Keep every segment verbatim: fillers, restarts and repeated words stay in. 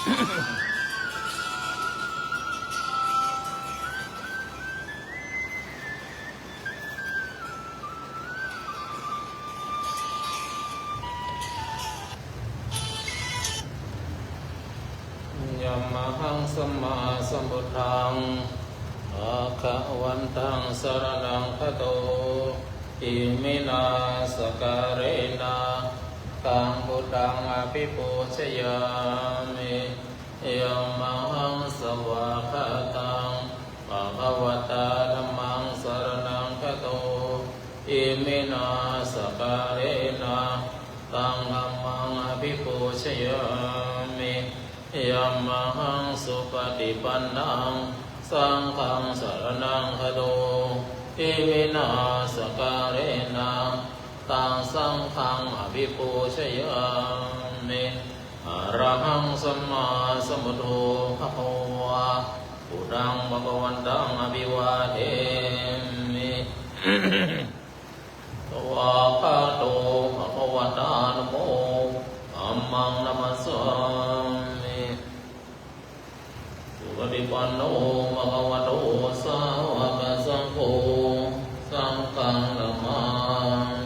Yamahaṃ sammāsambuddhaṃ bhagavantaṃ saraṇaṃ gato, iminā sakkārena taṃ buddhaṃ abhipūjayāmi. Yamahaṃ svākkhātaṃ bhagavatā dhammaṃ saraṇaṃ gato, iminā sakkārena taṃ dhammaṃ abhipūjayāmi. Yamahaṃ supaṭipannaṃ saṅghaṃ saraṇaṃ gato, iminā sakkārena taṃ saṅghaṃ abhipūjayāmi. Arahaṃ sammāsambuddho bhagavā, buddhaṃ bhagavantaṃ abhivādemi. Svākkhāto bhagavatā dhammo, dhammaṃ namassāmi. Supaṭipanno bhagavato sāvakasaṅgho, saṅghaṃ namāmi.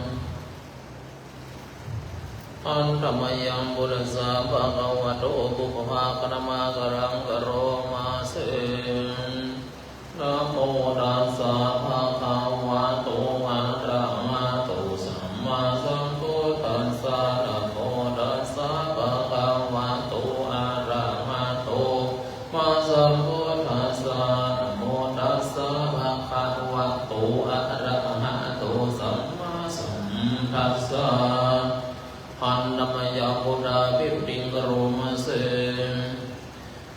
Handa mayaṃ buddhassa bhagavato pubbabhāganamakāraṃ karoma se. Namo tassa bhagavato arahato sammāsambuddhassa. Namo tassa bhagavato arahato sammāsambuddhassa. Namo tassa bhagavato arahato sammāsambuddhassa. Handa mayaṃ buddhābhistitiṃ karoma se.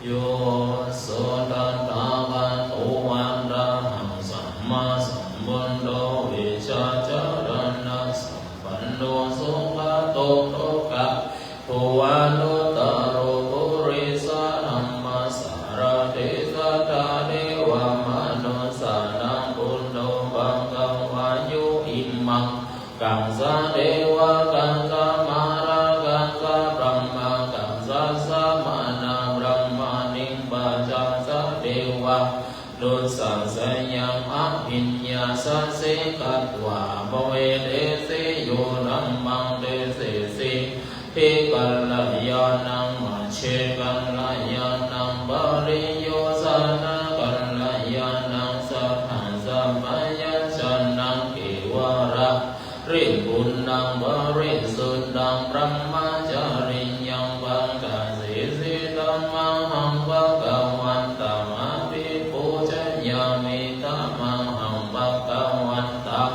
Yo so tathāgato arahaṃ sammāsambuddho vijjācaraṇasampanno sugato lokavidū anuttaro purisadammasārathi satthā devamanussānaṃ buddho bhagavā. Yo imaṃ kaṃsa devā kaṃsa mārā kaṃsa brahmā kaṃsa samānā brāhmaṇiṃ pañcassa devamanussānaṃ abhiññāya sacchikatvā apesayi. Yo dhammaṃ desesi dīgharattaṃ kalyāṇaṃ majjhekalyāṇaṃ pariyosānakalyāṇaṃ satthā sabbayojjanaṃ kevalaparipuṇṇaṃ parisuddhaṃ brahmacariyaṃ pakāsesi. Tamahaṃ bhagavantaṃ abhipūjayāmi. Tamahaṃ bhagavantaṃ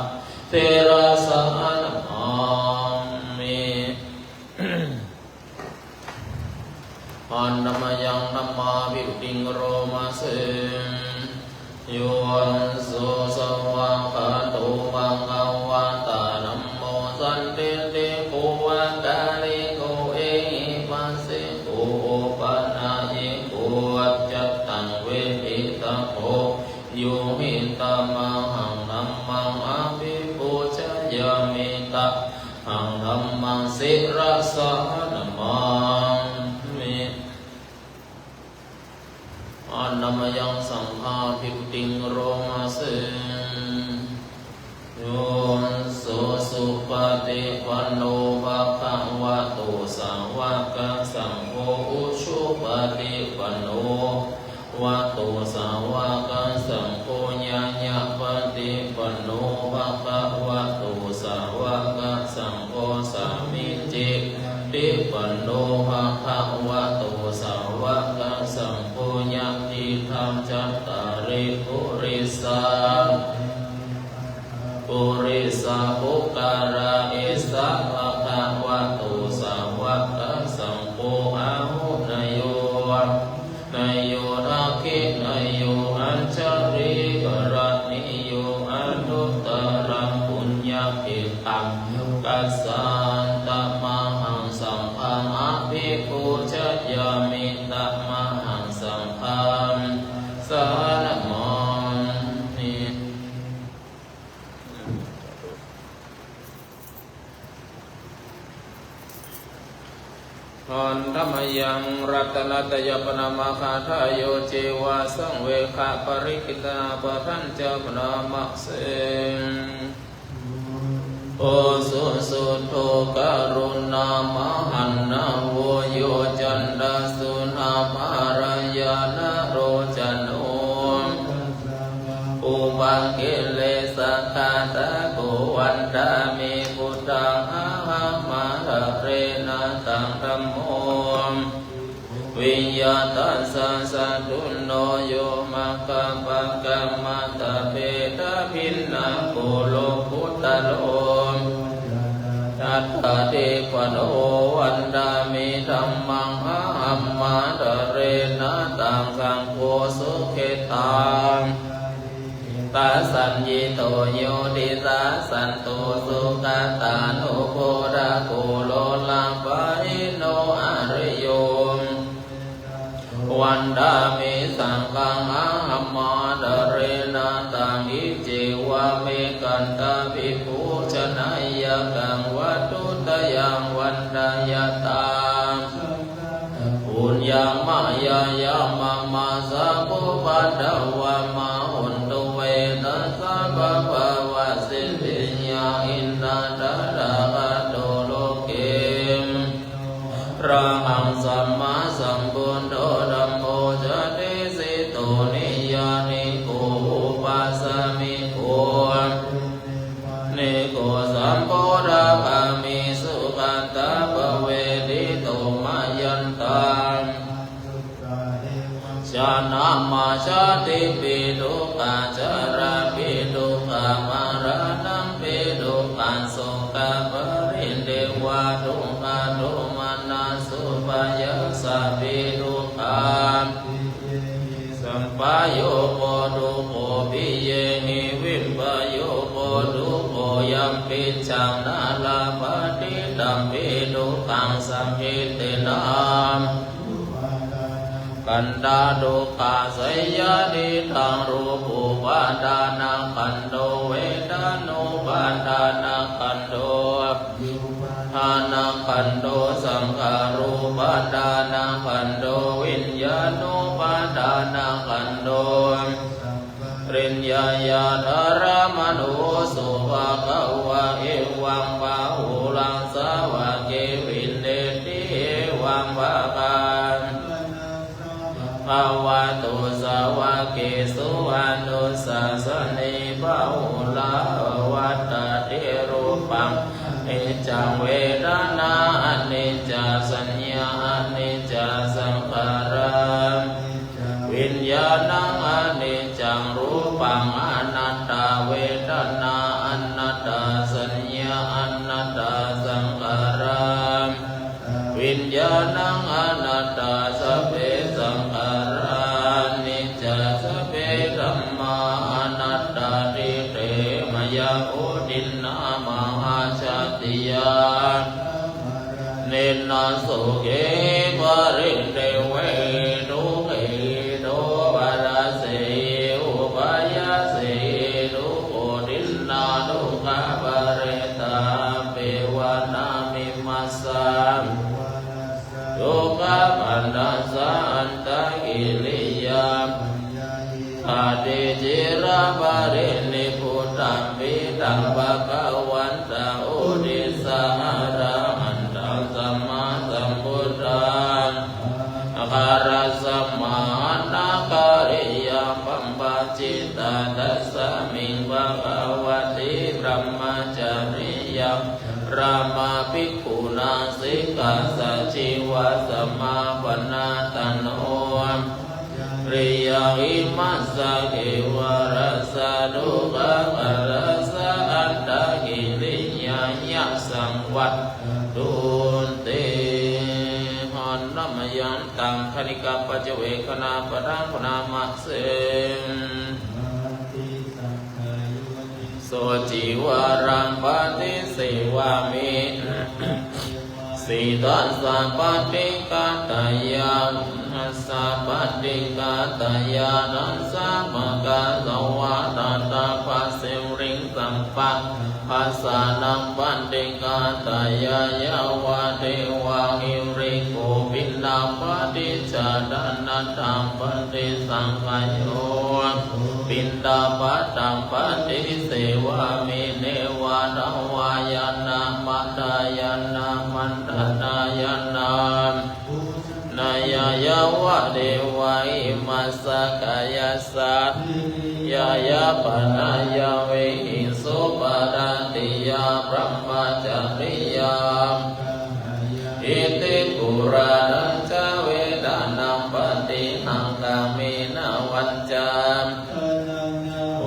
sirasā namāmi. Handa mayaṃ dhammābhistitiṃ karoma se. Yo so svākkhāto bhagavatā dhammo sandiṭṭhiko akāliko ehipassiko opanayiko paccattaṃ veditabbo viññūhīti. Tamahaṃ dhammaṃ abhipūjayāmi. Tamahaṃ dhammaṃ sirasā namāmi. Handa mayaṃ saṅghābhistitiṃ karoma se. Yo so supaṭipanno bhagavato sāvakasaṅgho, ujupaṭipanno bhagavato sāvakasaṅgho, ñāyapaṭipanno bhagavato sāvakasaṅgho, sāmīcipaṭipanno bhagavato sāvakasaṅgho, yadidaṃ cattāri purisapuggalā, esa bhagavato sāvakasaṅgho, āhuneyyo pāhuneyyo dakkhiṇeyyo añjalikaraṇīyo anuttaraṃ puññakkhettaṃ lokassāti. Tamahaṃ saṅghaṃ abhipūjayāmi. Tamahaṃ saṅghaṃ sirasā namāmi. Handa mayaṃ ratanattayapanamakāthāyo ceva saṃvegaparikkhitā padañca paṇāma se. Ujusuddho karuṇāmahaṇṇavo yoccantasuṇaphālāya nalocano. Upakilesakātaku vandāmi buddhaṃ ahaṃ ādarena taṃ dhammo viya tassa satthuno yo maggapākamattabbe taphinakulo kuttaro tattha dīpano vandāmi dhammaṃ ahaṃ ādarena taṃ saṅgho sukhetā tasaññito yo disā santo sugatānugo rakulo lapahīno ariyo vandāmi saṅghaṃ ahaṃ ādarena taṃ iccevamekantaṃ vibhū janāyakaṃ vatthuttayaṃ vandayatā puññaṃ mayā yaṃ mama sabbupaddavā ma hontu ve tassa pāpavasītiyā inna tathāgato loke arahaṃ sammāsambuddho dhammo ca desito niyyāniko upāsamiko niko sambodhagāmi sugatā pavedito mayantā janamajjhattipi dukkhā jarāpi dukkhā maraṇampi dukkhaṃ sokaparidevadukkhadomanassupāyāsāpi dukkhā sampayogo dukkho piyehi vippayogo dukkho yampicchaṃ na labhati tampi dukkhaṃ saṅkhittena khandhadukkhā seyyathidaṃ rūpupādānakkhandho vedanupādānakkhandho pānakhandho saṅkhārupādānakkhandho viññānupādānakkhandho pariññāya. Dhāramāno so bhagavā evaṃ bahulā sāvake vineti evaṃ bhagavato sāvakesu anussāsanī bahulā āvatthi. Rūpaṃ aniccaṃ vedanā aniccā saññā aniccā saṅkhārā viññāṇaṃ aniccaṃ rūpaṃ anattā vedanā anattā saññā anattā saṅkhārā viññāṇaṃ anattā sabbe saṅkhārā aniccā sabbe dhammā anattāti. Te mayā vuḍḍhiṃ mahāsatiya nena sokehi paridevehi dukkhehi domanassehi upāyāsehi dukko tiṇṇannā dukkhaparittā pe vanāmi massa dukkhappattassa antakiriyā ati. Ciraparinibbutampi taṃ bhagavan taṃ uddissa arahantaṃ sammāsambuddhaṃ ākārasmānākāriyaṃ pabbajitā tasmiṃ bhagavati brahmacariyaṃ ārāma bhikkhūnaṃ sikkhā sacīvā samāpannā taṇhupā riyaṃ imassa kevalassa dukkhakkhandhassa antakiriyāya saṃvattantu te. Handa mayaṃ taṃ khaṇikappaccavekkhanapaṭhaṃ bhaṇāma se. So cīvaraṃ paṭisevāmi sītassa paṭighātāya uṇhassa paṭighātāya dasābhāgassa vātatappasiriṃsapaṃ āsanaṃ paṭighātāya yāvadeva hirikho na paṭicchādanatthaṃ paṭisaṅkhayo, piṇḍapātaṃ paṭisevāmi, neva davāya na madāya na maṇḍanāya na bhojanaṃ, yāvadeva imassa kāyassa ṭhitiyā yāpanāya vihiṃsuparatiyā brahmacariyā iti purāṇañca vedanaṃ paṭihaṅkhāmi navañca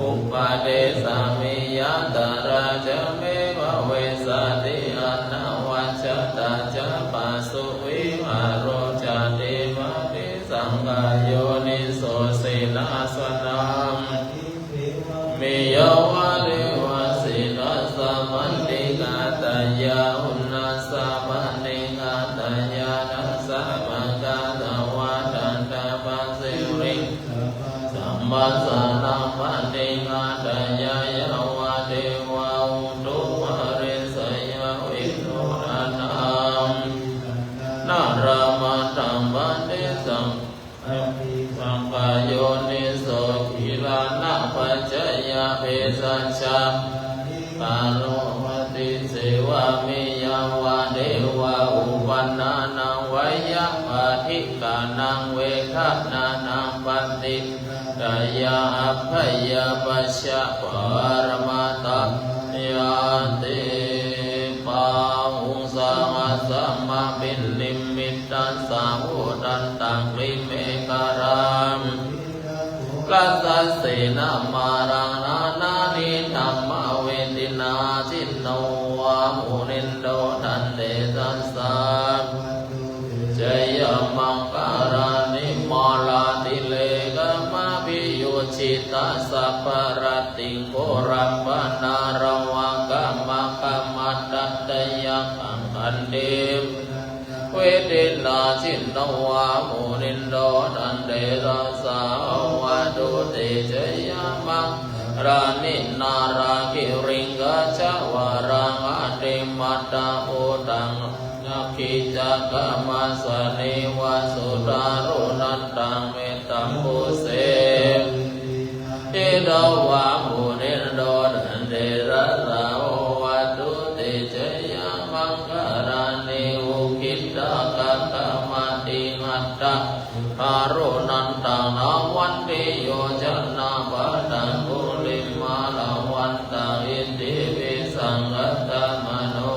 uppādessāmi, yātrā ca me bhavissati anavajjatā ca phāsuvihāro cāti paṭisaṅkhā yonisosenāsanamādhivāmi, yāvadeva sītassa paṭighātāya uṇhassa paṭighātāya ṭhassa paṭighātāya vātattapasiriṃsapassānaṃ paṭighātāya, yāvadeva utuparissayavinodanaṃ nāramatthaṃ paṭisaṅ paṭisaṅkhā yoniso gilānapaccayabhesajjaparikkhāro paṭisevāmi, yāvadeva uppannānaṃ veyyābādhikānaṃ vedanānaṃ paṭighātāya abyāpajjhaparamatāyāti. Bāhuṃ sahassamabhinimmitasāvudhantaṃ girimekhalaṃ uditaghorasasenamāraṃ, dānādidhammavidhinā jitavā munindo, tantejasā jayamaṅgalāni. Mārātirekamabhiyujjhitasabbarattiṃ, ghorampanāḷavakamakkhamathaddhayakkhaṃ, khantīvidhinā jitavā munindo, tantejasā bhavatu te jayamaṅgalāni. Nāḷāgiriṃ gajavaraṃ atimattabhūtaṃ, dāvaggicakkamasanīva sudāruṇantaṃ, mettambusekavidhinā jitavā munindo, tantejasā bhavatu te jayamaṅgalāni. Ukkhittakhaggam atihattham sudāruṇantaṃ, dhāvantiyojanapathaṅgulimālavantaṃ, iddhībhisaṅkhatamano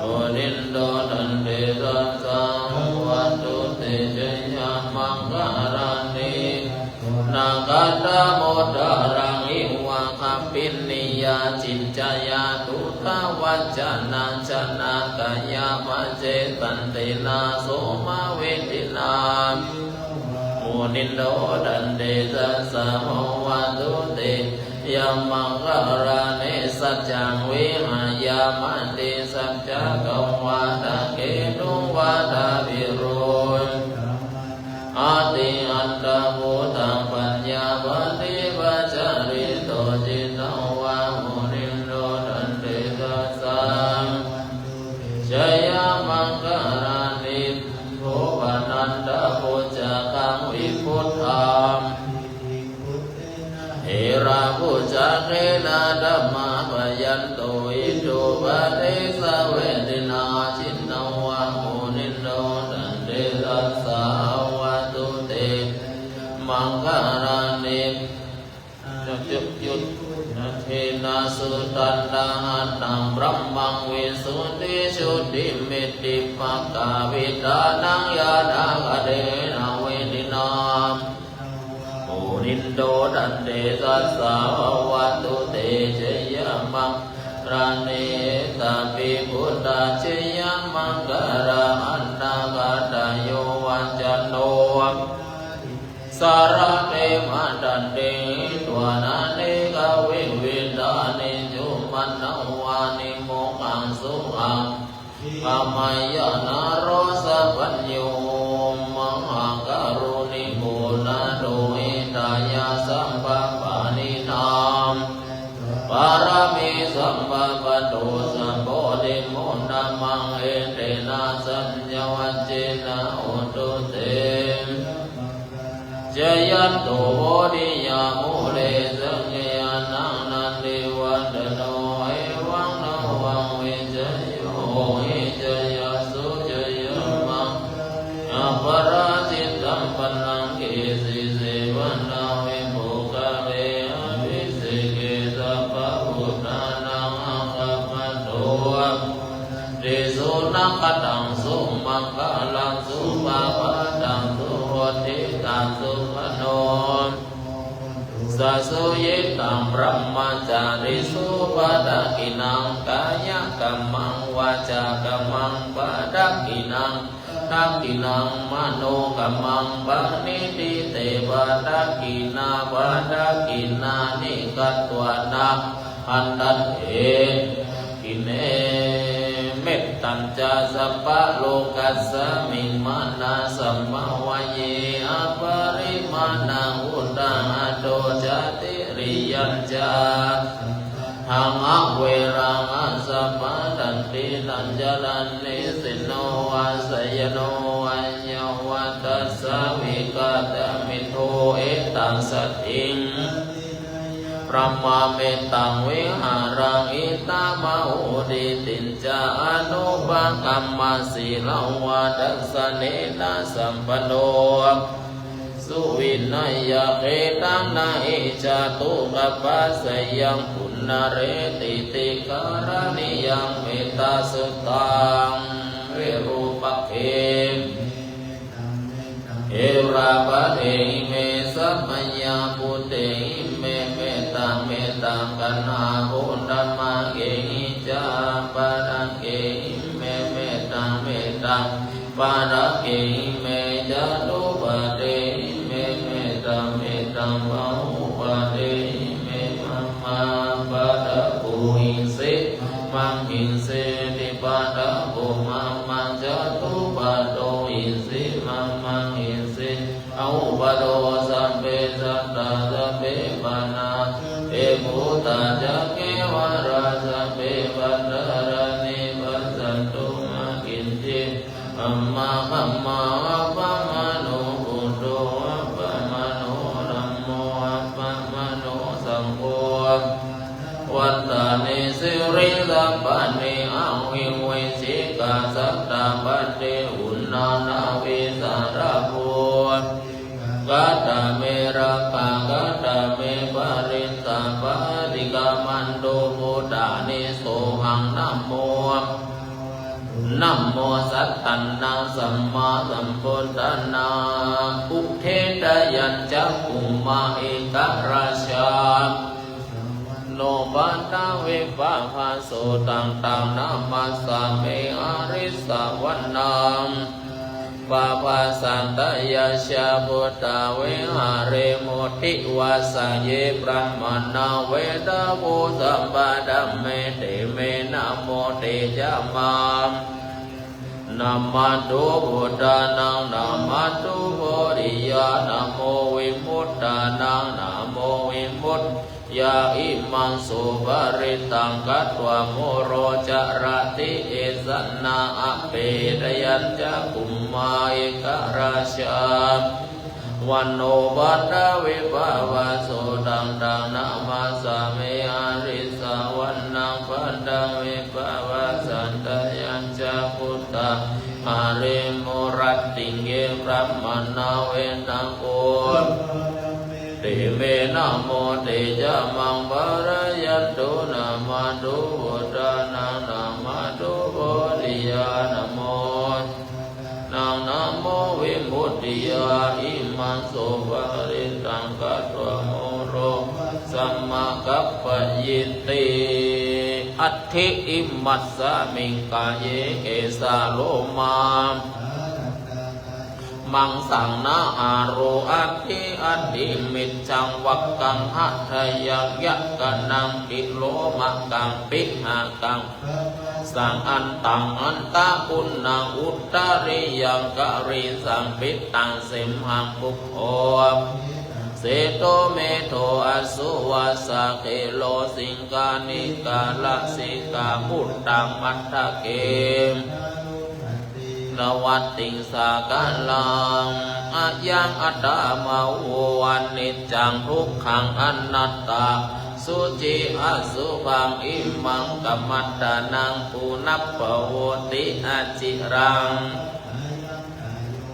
munindo, tantejasā bhavatu te jayamaṅgalāni. Sunakkhattamuttaraṃ iva gabbhinīyā, ciñcāya duṭṭhavacanaṃ janakāyamajjhe, santena somavidhinā munindo, tantejasā bhavatu te jayamaṅgalāni. Saccaṃ vihāya matisaccakavādaketuṃ, vādābhiropitamanaṃ atiandhabhūtaṃ, paññāpadīpajalito jitavā munindo, tantejasā bhavatu te jayamaṅgalāni. Nandopanandabhujagaṃ vibudhaṃ mahiddhiṃ, puttena therabhujagena damāpayanto, iddhūpadesavidhinā jitavā munindo, tantejasā bhavatu te jayamaṅgalāni. Ācikkhiputtanejena sudaṭṭhahatthaṃ, brahmaṃ visuddhijutimiddhibakābhidhānaṃ, ñāṇāgadena vidhinā munindo, tantejasā bhavatu te jayamaṅgalāni. Etāpi buddhajayamaṅgalaaṭṭhagāthā, yo vācano saraṇe matandī, hitvānanekavividhāni cupaddavāni, mokkhaṃ sukhaṃ adhigameyya naro sapañño. Mahākāruṇiko nātho, hitāya sabbapāṇinaṃ, pāramī sabbā patto sambodhimuttamaṃ, etena saccavajjena bodhiyā mūle sakyānaṃ nandivaḍḍhano, evaṃ tvaṃ vijayo hohi jayassu jayamaṅgale, aparājitapallaṅke sīse paṭhavipokkhare, abhiseke sabbabuddhānaṃ aggappatto pamodati. Sunakkhattaṃ sumaṅgalaṃ supabhātaṃ suhuṭṭhitaṃ, sukhaṇo sumuhutto ca suyiṭṭhaṃ brahmacārisu, padakkhiṇaṃ kāyakammaṃ vācākammaṃ padakkhiṇaṃ, padakkhiṇaṃ manokammaṃ paṇidhī te padakkhiṇā, padakkhiṇāni katvāna labhantatthe padakkhiṇe. Mettañca sabbalokasmiṃ mānasam bhāvaye aparimāṇaṃ, uddhaṃ adho ca tiriyañca, satthaṃ averaṃ asapattaṃ. Tiṭṭhañcaraṃ nisinno vā sayāno vā yāvatassa vigatamiddho, etaṃ satiṃ adhiṭṭheyya, brahmametaṃ vihāraṃ idhamāhu. Diṭṭhiñca anupagamma sīlavā dassanena sampanno, suvineyya gedhaṃ na hi jātu gabbhaseyyaṃ punaretīti. Karaṇīyaṃ mettasuttaṃ virūpakkhe, erāpathehi me sakyabhūtehi, me mettaṃ mettaṃ kaṇhāgo dhammakehi ca, aparāgehi me mettaṃ mettaṃ, aparāgehi me ca dūpadehi, me mettaṃ mettaṃ bahūpadehi, me mamaṃ pādapo hīsi, mamaṃ hīsīti pādapo mamaṃ ca dūpado hīsi, mamaṃ hīsīti bahūpado. Sabbe sattā sabbe pāṇā, sabbe bhūtā ca kevalā, sabbe bhadrāni passantu mā kiñci paṃābhaṃ. Appamāṇo buddho, appamāṇo dhammo, appamāṇo saṅgho, vandāmi sirīsapāni. Ahi vicchikā satapadī uṇṇānābhī sarabū, katā me rakkhā, katā me parittā, paṭikkamantu bhūtāni. Sohaṃ namo, namo sattannaṃ sammāsambuddhānaṃ, udetayañcakkhumā ekarājā, no paṭhavippabhāso. Taṃ taṃ namassāmi harissavaṇṇaṃ, pāvasantayasya buddhavihāre, mutti vāsaye brāhmaṇā, vedabhū sabbadhamme, te me namo te ca maṃ namatthu buddhānaṃ, namatthu bodhiyā, namo vimuttānaṃ, namo vimuttiyā. Imaṃ so parittaṃ katvā moro carati esanā, apetayañcakkhumā ekarājā, vaṇṇo paṭhavippabhāso. Taṃ taṃ namassāmi harissavaṇṇaṃ, paṭhavippabhāsantayañca buddhavihāre, mūlattiṃ ye brāhmaṇā vedago te me namo te ca maṃ pālayantu. Namatthu buddhānaṃ, namatthu bodhiyā, namo namo vimuttiyā. Imaṃ so parittaṃ katvā moro vāsamakappayīti. Atthi imasmiṃ kāye kesā lomā maṃsaṃ nahārū adhī aṭṭhī, mecchaṃ vakkaṃ hadayaṃ yakanaṃ kilomakaṃ pihakaṃ pabhasaṃ antaṃ antaguṇaṃ udariyaṃ karīsaṃ pittaṃ simhaṃ pugghositaṃ sedo medo assu vassa khelo siṅghāṇikā lasikā puttaṃ matthake navattissakalaṃ. Ayaṃ attamavo aniccaṃ dukkhaṃ anattā, suciṃ asubhaṃ imaṃ kammadanaṃ punabbhavoti aciraṃ.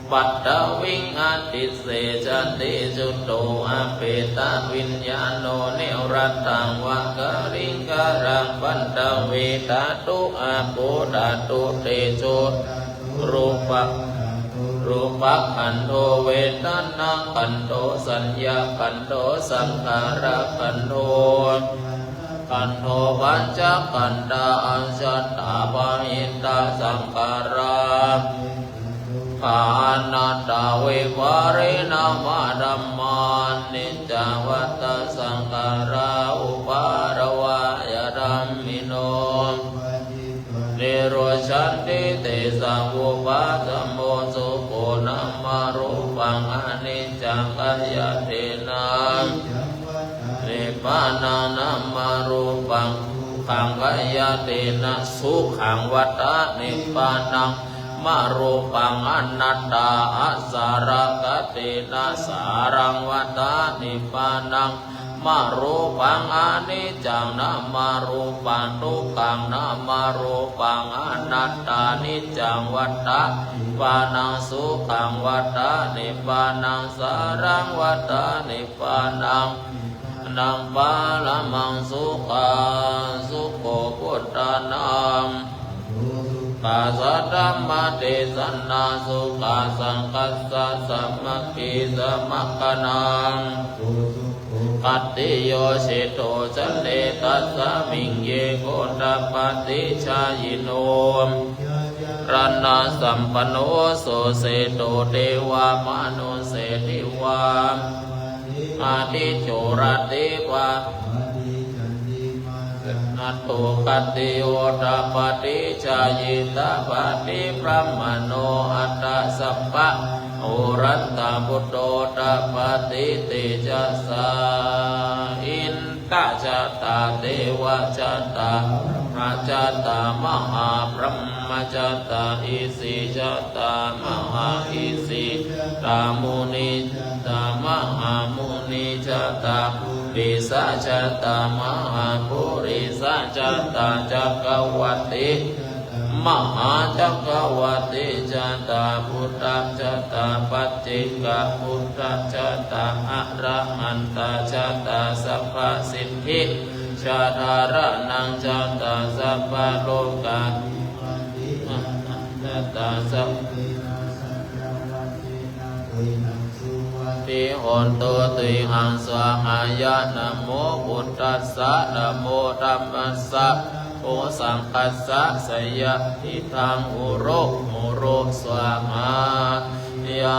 Paṭhaviṃ adhisessati chuddho apetaviññāṇo niratthaṃ va kaliṅgaraṃ. Paṭhavī dhātu āpo dhātu tejo rūpa, rūpakhandho vedanākhandho saññākhandho saṅkhārakhandho, khandho pañcakkhandhā ajjhattā bahiddhā saṅkhārā, dukkha anattā vipariṇāmadhammā. Aniccā vata saṅkhārā uppādavayadhammino, nirujjhanti tesaṃ vūpasamo. Sukho nāmarūpaṃ aniccākāyatena, nibbānaṃ nāmarūpaṃ dukkhaṃ kāyatena, sukhaṃ vata nibbānaṃ nāmarūpaṃ anattā asārāgatena, sāraṃ vata nibbānaṃ nāmarūpaṃ aniccaṃ nāmarūpaṃ dukkhaṃ nāmarūpaṃ anattā, niccaṃ vata nibbānaṃ sukhaṃ vata nibbānaṃ sāraṃ vata nibbānaṃ, nibbānaṃ paramaṃ sukhaṃ. Sukho buddhānaṃ, sukhā saddhammadesanā, sukhā saṅghassa sāmaggī samagānaṃ, khattiyo seṭṭho cane tasmiṃ ye gotapati jhāyino, jnanasampanno so seṭṭho devamanussena va, adhicūᱲati pa nato khattiyo tapati jhāyī tapati brāhmaṇo, atha sabbahulantā buddho tapati tejasā. Indā jātā devā jātā, brahmā jātā mahābrahmā jātā, isī jātā mahāisī jātā, munī jātā mahāmunī jātā, purisā jātā mahāpurisā jātā, cakkavatī mahācakkavatī jātā, buddhā jātā paccekabuddhā jātā, arahantā jātā sabbasiddhi jātā, dhāraṇā jātā sabbalokā jātā, sabbe hontu tuyhaṃ svāhāya. Namo buddhassa, namo dhammassa, namo saṅghassa, jayasiddhaṃ hotu, hotu svāhāya.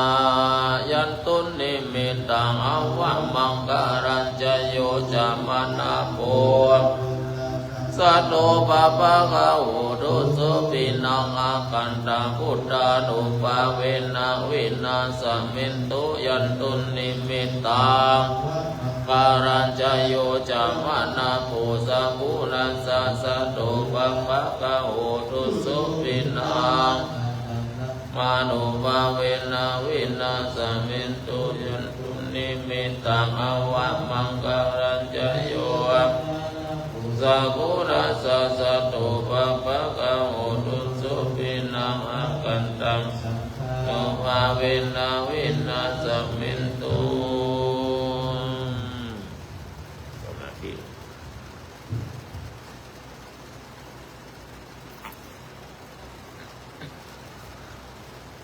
Yandunnimittaṃ avamaṅgalañca yo cāmanāpo saddo pāpaggaho dussupinaṃ akantaṃ buddhānubhāvena vināsamentu. Yandunnimittaṃ avamaṅgalañca yo cāmanāpo sakuṇassa saddo pāpaggaho dussupinaṃ mānubhāvena vināsamentu. Yandunnimittaṃ avamaṅgalañca yo sakuṇassa saddo pāpaggaho dussupinaṃ akantaṃ mānubhāvena vināsamentu. สมาธิ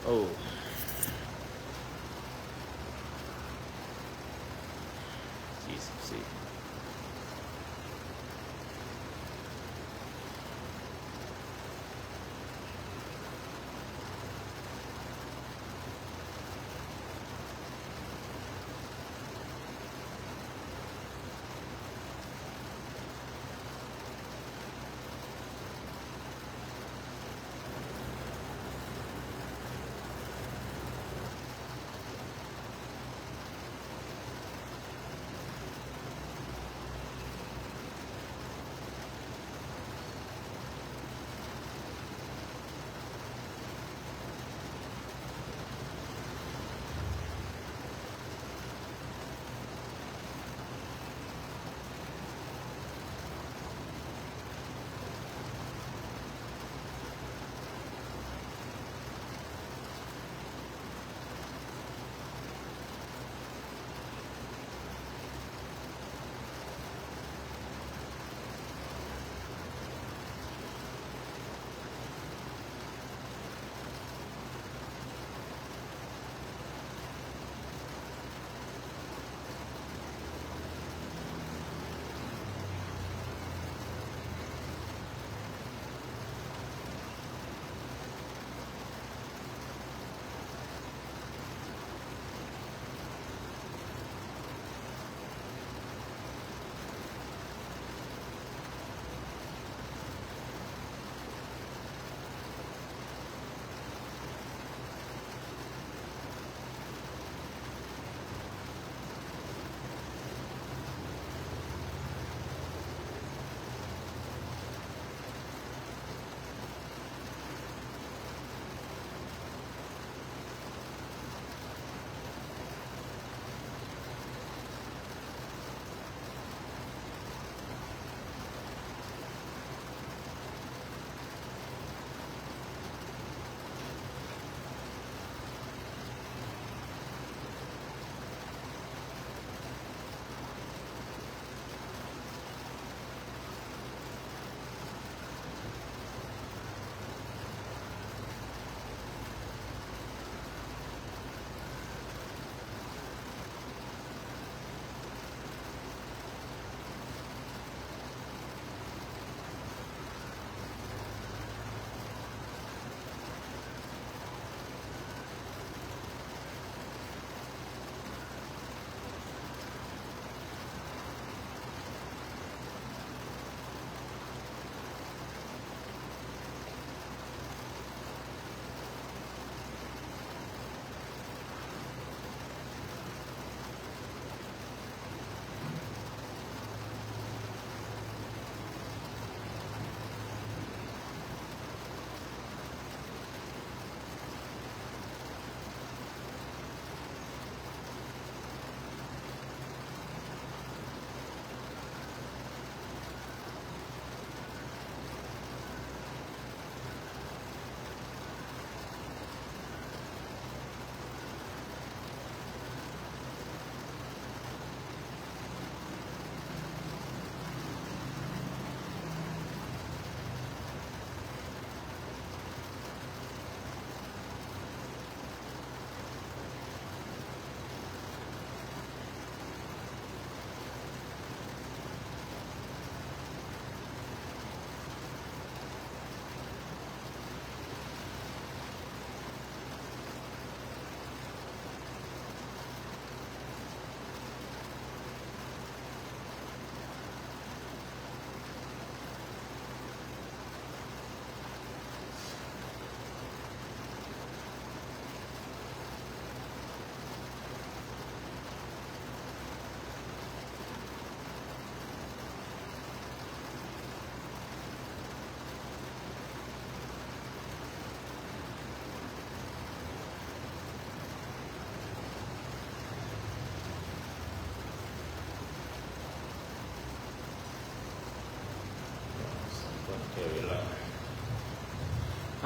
โอ้ สี่สิบสี่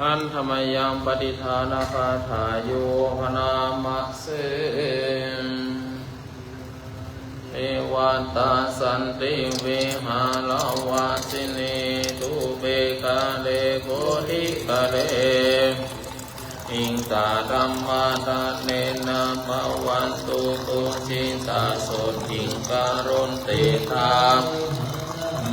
Handa mayaṃ pattidānagāthāyo bhaṇāma se. Devatā santi vihāravāsinī, thūpe ghare bodhighare, hiṃsā dhammadānena bhavantu pūjitā, sotthiṃ karontedha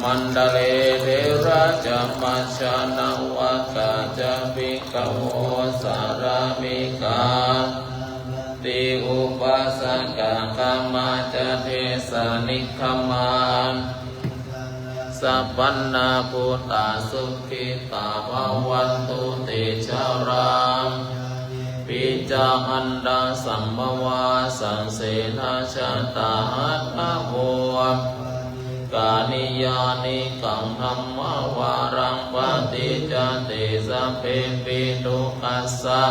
maṇḍale. Therā ca majjhā navakā ca bhikkhavo, sārāmikā ti upāsakā, gāmā ca desā nigamā sappāṇabhūtā, sukhitā bhavantu te. Jarāpi ca adhisambhavā, saṃsedajātā athavopapātikā, niyyānikaṃ dhammavaraṃ paṭicca te sabbepi dukkhassa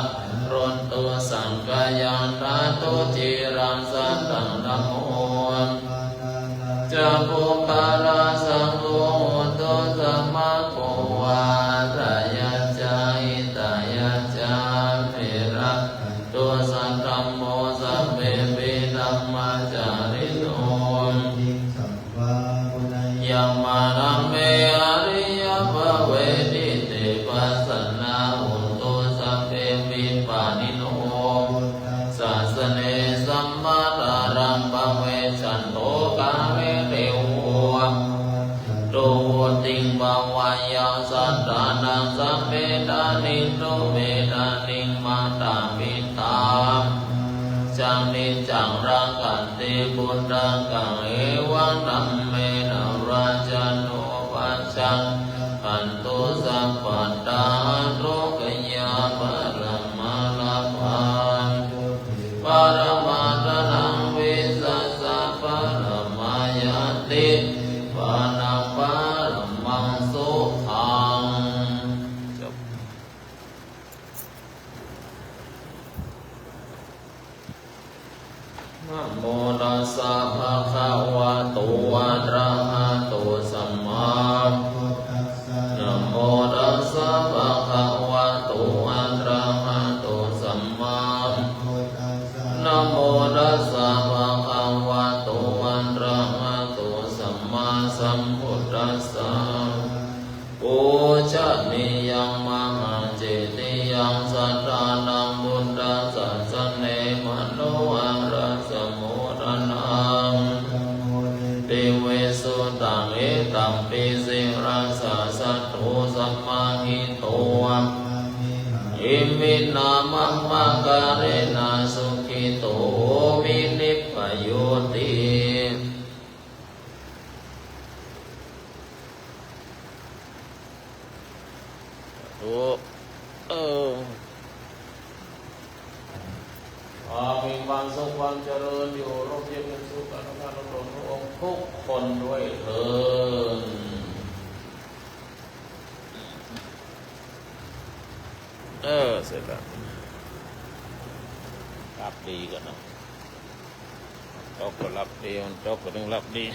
karontu saṅkhayaṃ. Ṭhātu ciraṃ sataṃ dhammo, ca puggalā, saṅgho hotu samaggo va. Atthāya ca hitāya ca, abhirakkhatu saddhammo, sabbepi dhammacārino, yamā dhamme ariyappavedite, pasannā hontu sabbepi pāṇino. Sāsane sammā dhāraṃ pavecchanto, kāle devo pavassatu, vuḍḍhiṃ bhāvayaṃ sattānaṃ, sabbe dāni tu me dāniṃ. Mātā pitā ca niccaṃ rakkhanti puttakaṃ, evaṃ dhammena rājāno pajaṃ rakkhantu sabbadā. Arogyaparamā lābhā, paramā dhanaṃ, vissāsaparamā ñāti, nibbānaṃ paramaṃ sukhaṃ. จบ Namo tassa bhagavato arahato sammā. Namo tassa bhagavato arahato sammā. Namo tassa bhagavato arahato sammāsambuddhassa. Pūjanīyaṃ mahācetiyaṃ sattānaṃ buddhasāsane, manoharassa modanaṃ visuddhaṃ, etadpi sirasā satthu samāhito. Iminā mahākārena sukhito homi, nibbāyoti. สาธุ เออ ขอมีความสุขความเจริญอยู่ร่มเย็นเป็นสุขอนุภาพพระองค์ทุกคนด้วยเทอญ เออ เสร็จแล้ว หลับดีก่อนนะ ตกก็หลับดี มันตกก็ต้องหลับดี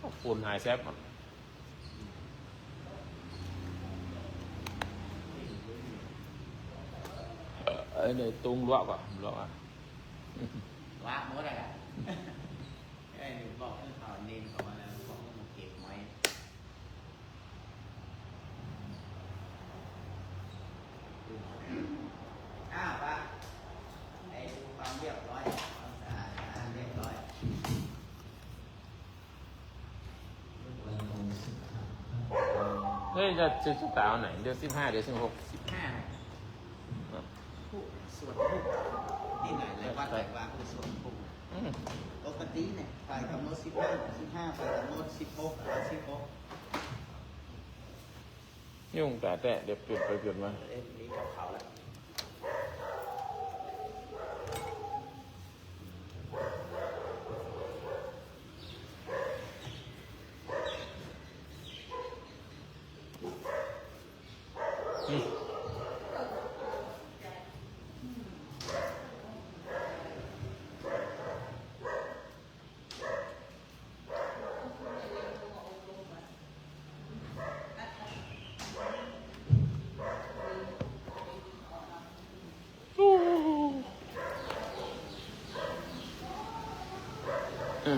ขอบคุณหายแซ่บก่อน เอ้ย เดี๋ยวตุงลวกก่อน ลวกอ่ะ ลวกหมดเลยอ่ะ เอ้ย บอกให้เขาเน้นเขามาแล้ว บอกให้มาเก็บไว้ อ้าว ป้า ไอ้ดูความเรียบร้อย ความสะอาด สะอาดเรียบร้อย เฮ้ย จะ จะ จะเอาไหน เดือนสิบห้า เดือนสิบหก สิบห้า อ่ะ ผู้สวดผู้ที่ไหน หลายวัดหลายวาคือสวดผู้ อืม ปกติเนี่ย ไปกำหนดสิบห้า สิบห้า ไปกำหนดสิบหก เอาสิบหก ยุ่งแต่แต่ เดี๋ยวเปลี่ยนไปเปลี่ยนมา เอ้ย มีกับเขาแล้ว เ อื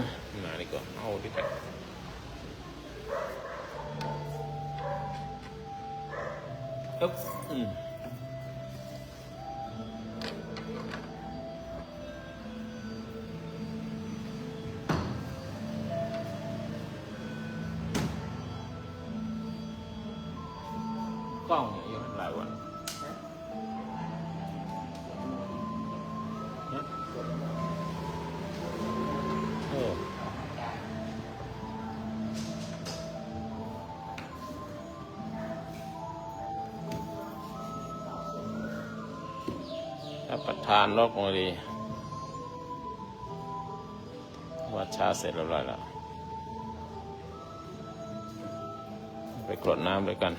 มมาดีกว่า เอาดีกว่า อึ๊บ อืม กล้องเนี่ยอยู่หลายวัน เออ รับประทานรสมาดี ว่าชาเสร็จเรียบร้อยแล้ว ไปกรวดน้ำด้วยกัน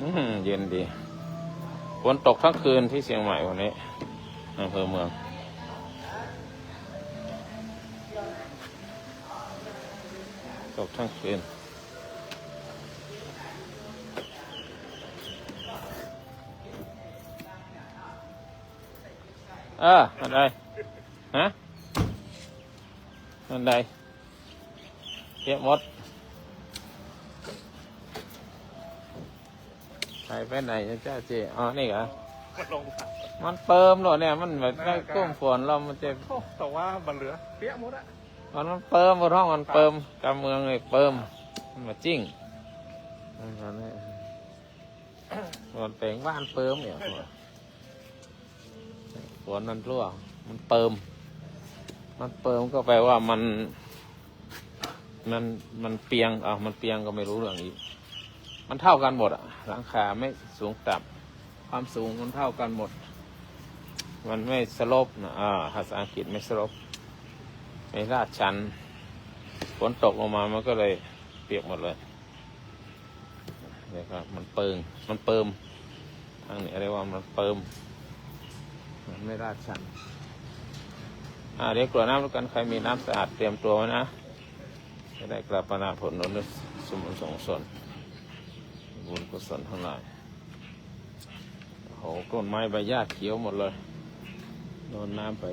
อืม เย็นดี ฝนตกทั้งคืนที่เชียงใหม่วันนี้ อำเภอเมือง ตกทั้งคืน เออ อันใด ฮะ อันใด เก็บหมด ใส่ไปไหนเจ้าเจ๊ อ๋อ นี่เหรอ มันลงครับ มันเปิมแล้วเนี่ย มันแบบได้ก้มฝนแล้วมันจะ โอ้ แต่ว่ามันเหลือเปียกหมดอะ มัน มันเปิม บนห้องมันเปิม กำเมืองเลยเปิม มันมาจิ้ง มันแปลงบ้านเปิมเนี่ย ฝนมันร่วง มันเปิม มันเปิมก็แปลว่ามัน มัน มันเปียง อ้าว มันเปียงก็ไม่รู้เรื่องอีก มันเท่ากันหมดอะ หลังคาไม่สูงต่ำ ความสูงมันเท่ากันหมด มันไม่สโลปนะ อ่า ภาษาอังกฤษไม่สโลป ไม่ลาดชัน ฝนตกลงมามันก็เลยเปียกหมดเลย เนี่ยครับ มันเปิง มันเปิม ทางนี้เรียกว่ามันเปิม มันไม่ลาดชัน อ่า เดี๋ยวกรวดน้ำแล้วกัน ใครมีน้ำสะอาดเตรียมตัวไว้นะ จะได้กราบปะนาผลนนท์สมุนสงสน บุญกุศลทั้งหลาย โอ้โห ต้นไม้ใบหญ้าเขียวหมดเลย โดนน้ำไป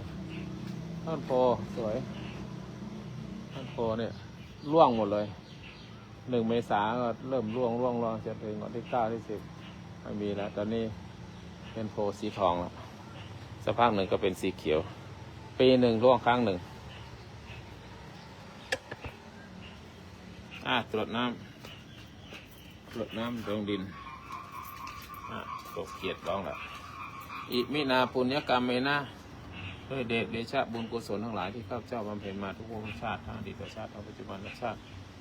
ต้นโพธิ์สวย ต้นโพธิ์เนี่ย ร่วงหมดเลย หนึ่งเมษาก็เริ่มร่วง ร่วง ร่วง จนถึงวันที่เก้า ที่สิบ ไม่มีแล้ว ตอนนี้เป็นโพธิ์สีทองแล้ว สักพักหนึ่งก็เป็นสีเขียว ปีหนึ่งร่วงครั้งหนึ่ง อ่ะ ตรวจน้ำ ตรวจน้ำลงดิน อ่ะ ตกเกียรติร้องละ Iminā puññakammena ด้วยเดช เดชะบุญกุศลทั้งหลายที่ข้าพเจ้าบำเพ็ญมาทุกภพชาติ ทั้งอดีตชาติ ทั้งปัจจุบันชาติ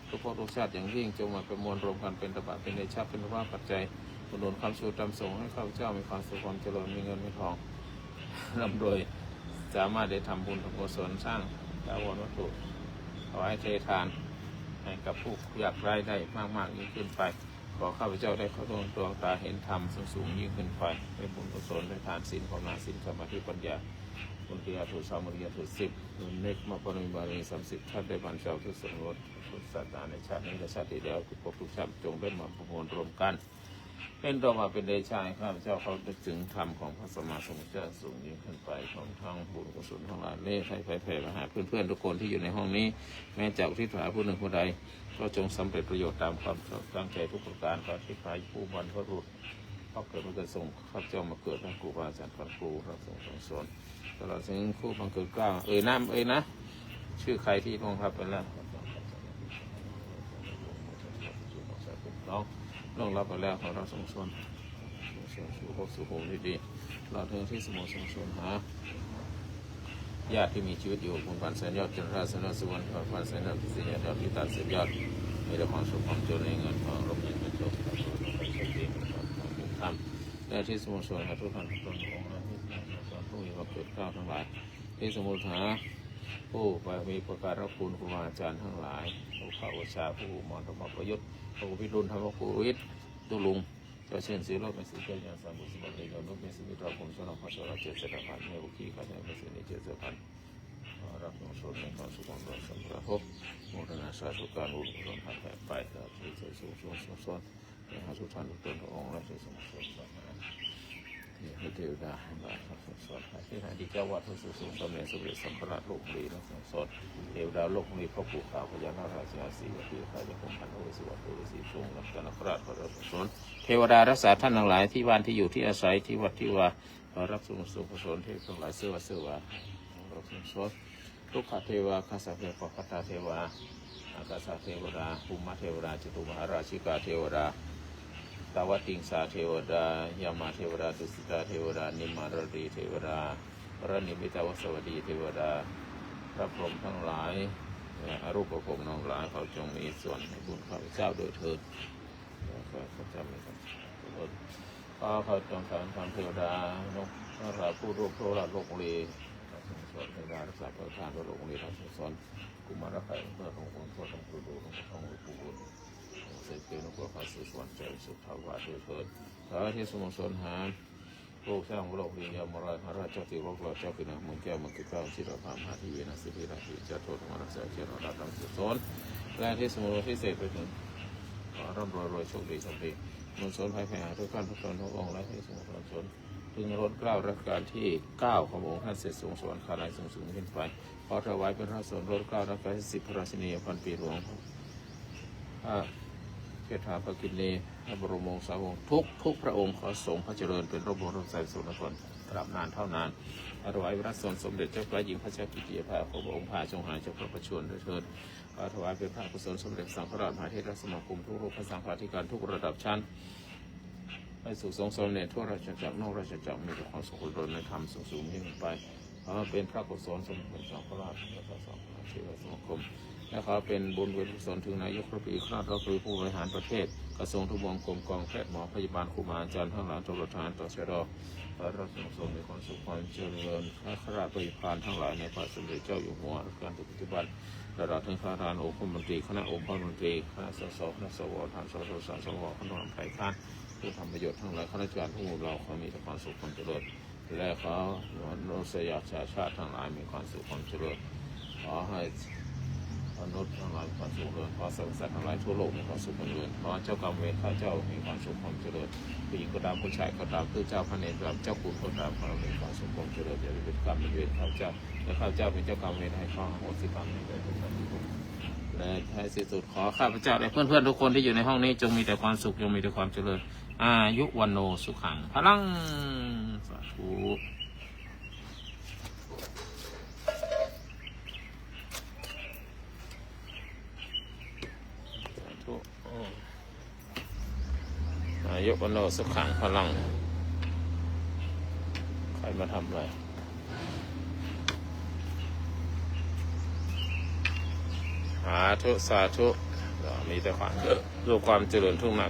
ทุกภพทุกชาติอย่างยิ่ง จงมาประมวลรวมกันเป็นตบะ เป็นเดชะ เป็นพุทธปัจจัย อุดหนุนค้ำชูนำส่งให้ข้าพเจ้ามีความสุขความเจริญ มีเงินมีทอง ร่ำรวย สามารถได้ทำบุญทำกุศล สร้างถาวรวัตถุ ถวายเททาน ให้กับผู้ยากไร้ได้มากๆยิ่งขึ้นไป ขอข้าพเจ้าได้เข้าดวง ดวงตาเห็นธรรมสูงๆยิ่งขึ้นไป ด้วยบุญกุศล ด้วยทานศีล ภาวนาศีล สมาธิ ปัญญา บุญกิริยาสูตรสาม บุญกิริยาสูตรสิบ บุญเนกขมะปารมี บารมีสามสิบ ท่านได้บรรจงทุกสมรส พุทธศาสนาในชาตินี้และชาติที่แล้ว ทุกภพทุกชาติ จงได้มาประมวลรวมกัน เป็นตบะ เป็นเดชะ ให้ข้าพเจ้าเข้าถึงธรรมของพระสัมมาสัมพุทธเจ้าสูงยิ่งขึ้นไป พร้อมทั้งบุญกุศลทั้งหลาย เมตตาแผ่ไปหาเพื่อนๆทุกคนที่อยู่ในห้องนี้ แม้จะอุทิศหาผู้หนึ่งผู้ใด ก็จงสำเร็จประโยชน์ตามความตั้งใจทุกประการ ขออธิษฐานผู้บรรพบุรุษ พระเกิดมาเกิดส่งข้าพเจ้ามาเกิด ทั้งครูบาอาจารย์ พระครู พระสงฆ์ สงฆ์สอน ตลอดถึงผู้บังเกิดเกล้า เอ่ยนาม เอ่ยนะ ชื่อใครที่ล่วงลับไปแล้ว น้องล่วงลับไปแล้ว ขอเราส่งส่วน ส่งส่วนสู่ภพสู่ภูมิที่ดี ตลอดถึงที่สมุทรสงสนหา ญาติที่มีชีวิตอยู่ คุณพันธ์ แสนยอด จันทรา แสนยอด สุวรรณ พันธ์ แสนยอด พิเศษยอด พิตา แสนยอด มีแต่ความสุขความเจริญ เงินทองร่มเย็นเป็นสุข ความสุขความเจริญ ความสุขความเจริญ และที่สโมสรหาทุกท่านทุกตนองค์และที่สโมสรผู้มีพระเกียรติเกล้าทั้งหลาย ที่สโมสรหาผู้มีอุปการะคุณครูบาอาจารย์ทั้งหลาย ผู้เข้าอุปชาผู้มอนธรรมประยุทธ์ พระครูพิรุณธรรมโกวิท ตุลุง เจ้าเช่นสีโลดเป็นสีเจ้ายาสามบุตรสมบัติยอดนุชเป็นสีมิตรคุณสนองพระสรเจตเสนาพันธ์แม่บุคีขันธ์แม่สีนิเจตเสนาพันธ์ รับส่งสนในความสุขความเจริญสำเร็จพบโมทนาสาธุการบุญกุศลผ่านแผ่ไปสาธุสาธุสาธุสาธุ ขอให้ทุกท่านทุกตนทุกองค์และที่สมบูรณ์สมบูรณ์ที่ให้เทวดาทั้งหลายทั้งสองสอนให้ที่ให้ที่เจ้าวัดพระสุสูงสำเร็จสมเด็จสังฆราชโลกบุรีทั้งสองสอนเทวดาโลกบุรีพระปู่ขาวพญานาคราชสีห์ที่ข้าจะคงพันธุ์พระสุวัสดิ์พระฤาษีทรงรักษานาคราชขอรับสองสอนเทวดารักษาท่านทั้งหลายที่บ้านที่อยู่ที่อาศัยที่วัดที่วาขอรับส่งส่งกุศลเทพทั้งหลายเสื้อเสื้อวาขอรับส่งสอน ทุกขเทวา คัสสะเทวา ปะกะตาเทวา อากาสะเทวดา ภูมะเทวดา จตุมหาราชิกาเทวดา ตาวติงสาเทวดา ยามาเทวดา ดุสิตาเทวดา นิมมารดีเทวดา พระนิมิตวสวัสดีเทวดา พระพรหมทั้งหลาย และอรูปพรหมทั้งหลาย เขาจงมีส่วนในบุญข้าพเจ้าด้วยเถิด ขอข้าพเจ้ามีความสุข ข้าพเจ้าทั้งเทวดานกนกราผู้รูปโทรราชโลกบุรี พระสงฆ์สอนเทวดารักษาพระทานพระโลกบุรี พระสงฆ์สอนกุมารไข่เพื่อขององค์พ่อของครูดูของพระทองหลวงปู่บุญเสกเกณฑ์นกพระพาสุสวรรค์ใจสุขถาวรด้วยเถิด สาธุสโมสรหา ผู้สร้างโลกวิญญาณมรายหาราชเจ้าติโลกราชเจ้าคือนาคมนแก้วมังกรเกล้าชิรพามหาทีวีนาสิริราชเจ้าโทษมรสาเจรราชทั้งสุสนและที่สมุทรพิเศษไปถึงขอร่ำรวยรวยโชคดีสมดีมนสนภัยแผ่หาทุกท่านทุกตนทุกองค์และที่สมุทรสนถึงรถเกล้ารัชกาลที่เก้าขององค์ท่านเสร็จสูงสวรรคาลัยสูงสูงขึ้นไปขอถวายเป็นพระสนรถเกล้ารัชกาลที่สิบพระราชินีพันปีหลวง พระเชษฐาภาคินีพระบรมวงศาวงศ์ทุกทุกพระองค์ขอทรงพระเจริญเป็นร่มโพธิ์ร่มไทรสุขนครตราบนานเท่านานถวายพระสนสมเด็จเจ้าฟ้าหญิงพระเจ้ากิติยาภาของพระองค์พาทรงหายจากพระประชวรด้วยเถิดขอถวายเป็นพระกุศลสมเด็จสังฆราชมหาเถรสมาคมทุกรูปพระสังฆาธิการทุกระดับชั้นให้สุขสงสมเด็จทั่วราชจักรนอกราชจักรมีแต่ความสุขความเจริญในธรรมสูงสูงยิ่งไป ขอเป็นพระกุศลสมเด็จสังฆราชและพระสังฆราชเทวสมาคม และขอเป็นบุญเป็นกุศลถึงนายกรัฐมนตรีคณะรัฐมนตรีผู้บริหารประเทศ กระทรวงทบวงกรมกองแพทย์หมอพยาบาลครูบาอาจารย์ทั้งหลายตลอดทหารตชดขอให้เราทั้งสมมีความสุขความเจริญข้าราชบริพารทั้งหลายในพระสมเด็จเจ้าอยู่หัวรัชกาลปัจจุบันตลอดถึงข้าราชองคมนตรีคณะองคมนตรีคณะสสคณะสวทานสสสสวคณะฝ่ายค้านผู้ทำประโยชน์ทั้งหลายข้าราชการผู้เราขอมีแต่ความสุขความเจริญ และขอมนุษยชาติทั้งหลายมีความสุขความเจริญ ขอให้มนุษย์ทั้งหลายมีความสุขเจริญ ขอสรรพสัตว์ทั้งหลายทั่วโลกมีความสุขความเจริญ ขอเจ้ากรรมเวรข้าเจ้ามีความสุขความเจริญ ผู้หญิงก็ตามผู้ชายก็ตามผู้เจ้าพระเนรก็ตามเจ้าคุณก็ตามขอให้มีความสุขความเจริญอย่าได้เป็นกรรมเป็นเวรข้าเจ้าและข้าเจ้าเป็นเจ้ากรรมเวรให้เขาอโหสิกรรมให้แก่ทุกท่านทุกคนและท้ายสุดขอข้าพเจ้าและเพื่อนๆทุกคนที่อยู่ในห้องนี้จงมีแต่ความสุขจงมีแต่ความเจริญ อายุวัณโณสุขังพลัง สาธุ สาธุ อายุวัณโณสุขังพลัง ใครมาทำอะไร สาธุ สาธุ มีแต่ความสุขความเจริญทุกนา